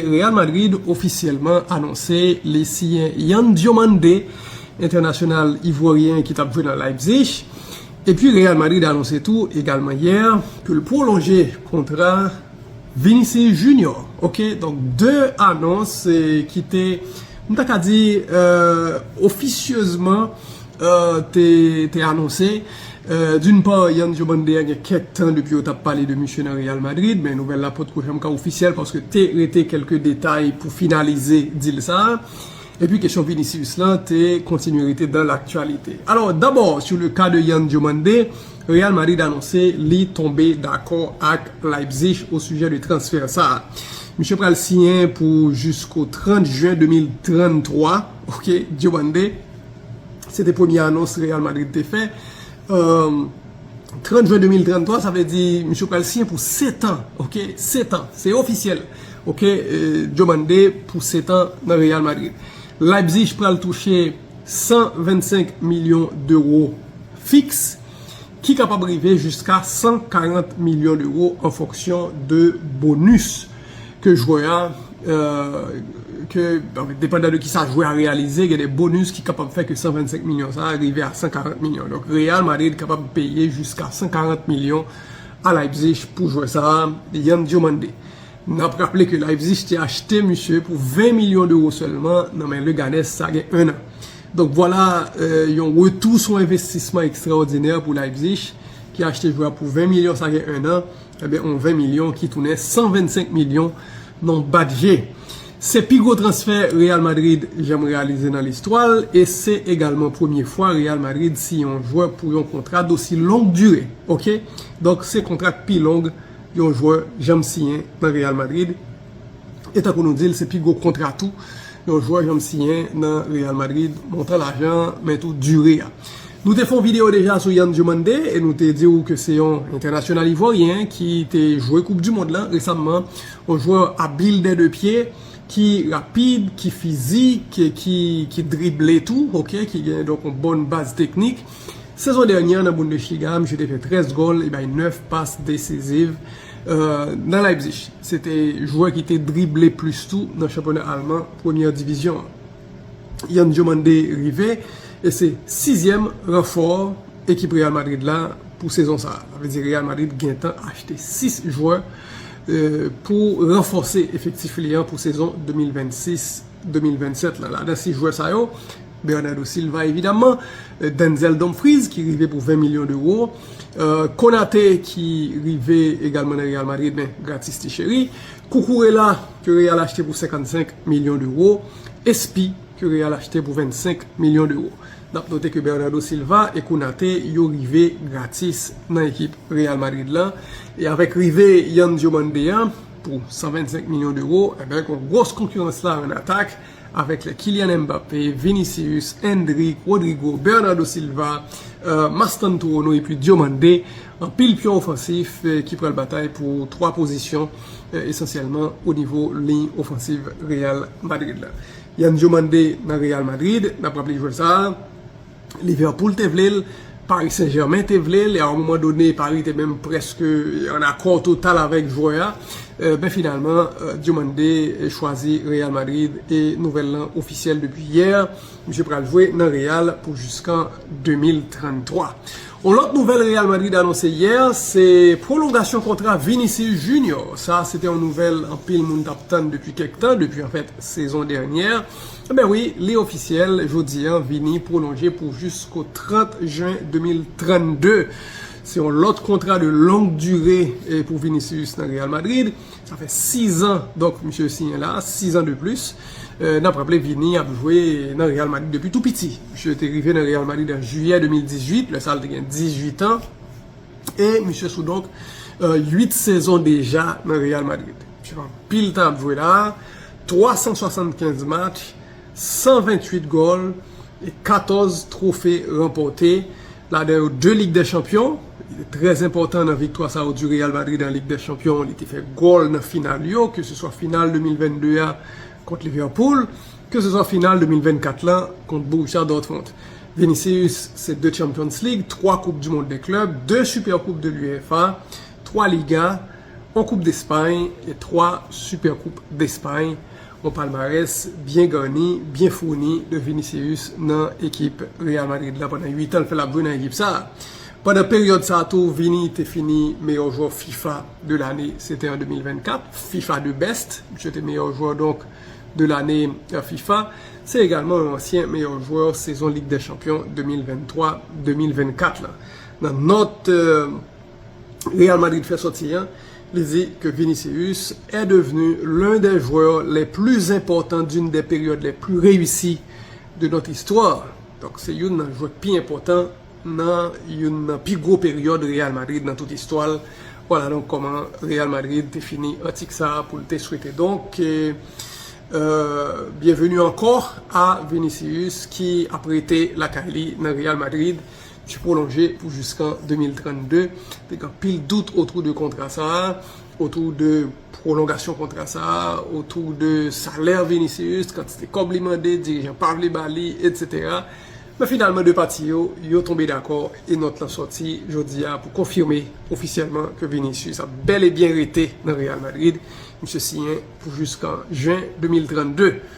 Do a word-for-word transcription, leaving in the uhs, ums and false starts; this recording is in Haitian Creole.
Real Madrid ofisyèlman anonse li siyen Yan Diomande, entènasyonal ivwaryen ki t ap jwe nan Leipzig. Epi Real Madrid anonse tou egalman yè ke l pwolonje kontra Vinicius Junior. Ok, donk de anons eh, ki te, m ta ka di, eh, ofisyezman eh, te, te anonse. Eh, d'une part, Yan Diomande a gen kèk tan depi yo t ap pale de misye nan Real Madrid, men nouvèl la potko janm ka ofisyèl paske te rete kèlke detay pou finalize deal sa a. Epi kesyon Vinicius lan te kontinye rete dans l'actualité. Alors, d'abord, sur le cas de Yan Diomande, Real Madrid anonse li tonbe dakò ak Leipzig au sujet de transfè sa a. Misye pral siyen pou jisko trant jen de mil tranntrwa. Ok, Diomande, se te premye anons Real Madrid te fè. Euh, trant jen de mil tranntrwa, sa vle di misye pral siyen pou sèt an. Ok, sèt an, se ofisyèl. Ok, euh, Diomande pou sèt an nan Real Madrid. Leipzig pral touche san vennsenk milyon dewo fiks, ki kapab rive jiska san karant milyon dewo an fonksyon de bonis ke jwè a, euh, ke, anfen, depandan de kisa jwè a reyalize, gen de bonis ki kapab fè ke san vennsenk milyon sa a rive a san karant milyon. Donk, Real Madrid kapab peye jiska san karant milyon a Leipzig pou jwè sa a, Yan Diomande. N ap raple ke Leipzig te achte misye pou ven milyon dewo sèlman nan men Leganes sa gen en an. Donk vwala euh, yon retou sou envestisman ekstraòdinè pou Leipzig ki achte jwè pou ven milyon sa gen en an, ebyen yon ven milyon ki tounen san vennsenk milyon nan bat je. Se pi gwo transfè Real Madrid janm reyalize nan listwa l e se egalman premye fwa Real Madrid siyen yon jwè pou yon kontra dosi long dire. Ok? Donk se kontra k pi long yon jwè janm siyen nan Real Madrid. E tankou nou di l, se pi gwo kontra tou yon jwè janm siyen nan Real Madrid, montan lajan, men tou dire a. Nou te fè yon videyo deja sou Yan Diomande e nou te di w ke se yon entènasyonal ivwaryen ki te jwe Koup di Mond lan resamman, yon jwè abil dè de pye, ki rapid, ki fizik, ki, ki drible tou, ok, ki gen donk yon bon baz teknik. Sezon dènyè nan Bundesliga, misye te fè trèz gòl e bay nèf pas desiziv euh, nan Leipzig. Se te jwè ki te drible plis tou nan chanpyona alman premyè divizyon an. Yan Diomande rive e se sizyèm ranfò ekip Real Madrid la pou sezon sa a. Sa vle di Real Madrid gentan achte sis jwè euh, pou ranfòse efektif li an pou sezon de mil vennsis de mil vennsèt la. Ladan sis jwè sa yo, Bernardo Silva evidamman, euh, Denzel Dumfries ki rive pou ven milyon dewo, euh, Konate ki rive egalman nan Real Madrid men gratis ti cheri, Cucurella ke Real achte pou senkannsenk milyon dewo, Espi ke Real achte pou vennsenk milyon dewo. N ap note ke Bernardo Silva e Konate yo rive gratis nan ekip Real Madrid lan. E avèk rive Yan Diomande an pou san vennsenk milyon dewo, ebyen, gon gwòs konkirans la an atak avèk lè Kylian Mbappé, Vinicius, Endrick, Rodrygo, Bernardo Silva, euh, Mastantuono epi Diomande, anpil pyon ofansif euh, ki pral batay pou twa pozisyon euh, esansyèlman o nivo liy ofansiv Real Madrid la. Yan Diomande nan Real Madrid, n ap raple jwè sa a, Liverpool te vle l, Paris Saint-Germain te vle l, e a yon moman done Paris te menm prèske an akò total avèk jwè a. Euh, men finalman, euh, Diomande chwazi Real Madrid e nouvèl lan ofisyèl depi yè. Misye pral jwe nan Real pou jiskan de mil tranntwa. On lòt nouvèl Real Madrid anonse yè, se pwolongasyon kontra Vinicius Junior. Sa, se te yon nouvèl anpil moun t ap tann depi kèk tan, depi, anfèt, sezon dènyè. Enben wi, li ofisyèl, jodi a, Vini pwolonje pou jisko trant jen de mil trannde. Se yon lòt kontra de long dire eh, pou Vinicius nan Real Madrid. Sa fè sis an, donk, misye siyen la, sis an de plis. Eh, n ap raple, Vini ap jwe nan Real Madrid depi tou piti. Misye te rive nan Real Madrid an jiyè de mil dizuit, lè sa a l te gen dizuit an. E misye sou donk eh, uit sezon deja nan Real Madrid. Misye fè anpil tan ap jwe la, twa san swasannkenz match, san ventuit gòl e katòz twofe ranpòte, ladan yo de Lig dè Chanpyon. Li te trè enpòtan nan viktwa sa yo di Real Madrid an Lig dè Chanpyon. Li te fè gòl nan final yo, ke se swa final de mil vennde a kont Liverpool, ke se swa final de mil vennkat lan kont Borussia Dortmund. Vinicius, se de Champions League, twa Coupe du Monde des clubs, de Super Coupe de l'UEFA, twa Liga, On Coupe d'Espagne et trois Super Coupe d'Espagne. On palmarès byen gani, byen founi de Vinicius nan ekip Real Madrid la pandan uit an l fè l ap jwe nan ekip sa. Pandan peryòd sa tou, Vini te fini meilleur joueur FIFA de l'année, se te an de mil vennkat, FIFA de Best, misye te meilleur joueur donc de l'année FIFA. Se egalman yon ansyen meilleur joueur sezon Ligue des Champions de mil venntwa de mil vennkat la. Nan nòt euh, Real Madrid fè sòti an, li di ke Vinicius est devenu l'un des joueurs les plus importants d'une des périodes les plus réussies de notre histoire. Donk, se youn nan jwè ki pi enpòtan nan youn nan pi gwo peryòd Real Madrid nan tout istwa l. Vwala donk kòman Real Madrid te fini atik sa a pou l te swete. Donk, euh, euh, bienvenue encore à Vinicius ki ap rete lakay li nan Real Madrid ki pwolonje pou jiskan de mil trannde. Te gen anpil dout otou de kontra sa a, otou de pwolongasyon kontra sa a, otou de salè Vinicius, kantite kòb li mande, dirijan pa vle ba li, etsetera. Men finalman, de pati yo, yo tonbe dakò e nòt lan sòti jodi a pou konfime ofisyèlman ke Vinicius ap bèl e byen rete nan Real Madrid. Misye siyen pou jiskan jen de mil trannde.